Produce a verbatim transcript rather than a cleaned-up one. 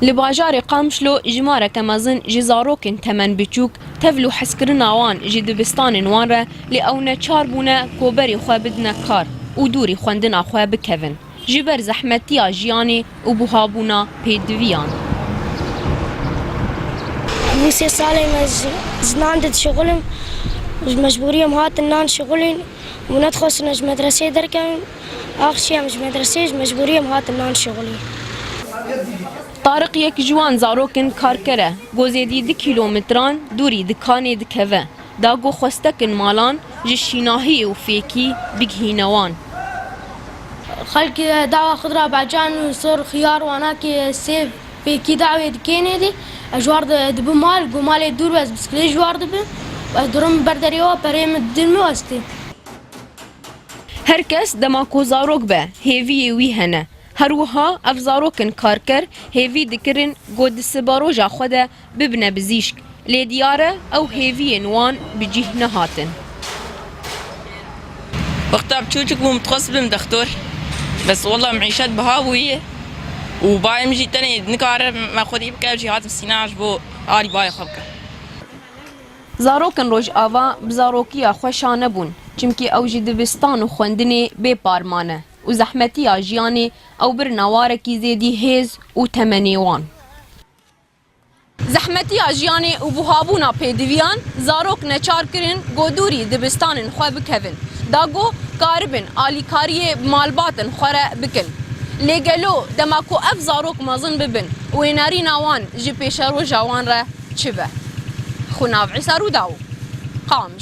Li bajarê Qamişlo jimareke mezin ji zarokên temen biçûk tevl û hezkirina wan ji dibistanên wan re, lê ew neçar bûne ku berê xwe bidine kar û dûrî xwendina xwe bikevin, ji ber zehmetiya jiyanê û buhabûna pêdiviyan. Bû sê salê me ji, ji nan de dişixulim, ji mecbûrî em hatin nan şixulîn û nedixwestin ez ji medreseyê derkevim. Axşî em ji medreseyê ji mecbûrî em hatin nan şixulîn. Tariq yek ji wan zarok in karker e, ku zêdî du kîlometran dûrî dikanê dikeve, da ku xwestek in malan ji şînahiyê û fêkî bigihîne wan. Xelk dawa xwe dira becan û sor, xiyar, wanakê, sêv, fêkî dawê dikên êdî. Ez ji war di-, dibim mal, ku malê dûr be, ez bisiklet ji war dibim. Ez dirim ber derê we, pereyê min didin min, ez têm. Her kes dema ku zarok be, hêviyê wî hene. Her wiha ev zarok in karker hêvî dikirin ku di siberoja xwe de bibine bizîşk, lê diyar e ew hêviyên wan bi cih nehatin. Wexta biçûçik bûm, dixwest bim dextor. Bes wela meîşet biha bûye û bayê min jî tenê nikare me xwedî bike, ev jî hatim Sîna ji bo alî bayê xwe bike. Zarokên Rojava bi zarokiya xwe şa nebûn, çimkî ew ji dibistan û xwendinê bê par mane û zehmetiya jiyanê ew birine warekî zêdî hêz û temenê wan. Zehmetiya jiyanê û buhabûna pêdiviyan zarok neçar kirin ku dûrî dibistanên xwe bikevin, da ku karibin alîkariyê bi malbatên xwe re bikin. Lê gelo dema ku ev zarok mezin bibin, wênerîna wan ji pêşeroja wan re çi be? Xwinav Îsa Rûdaw, Qamiş.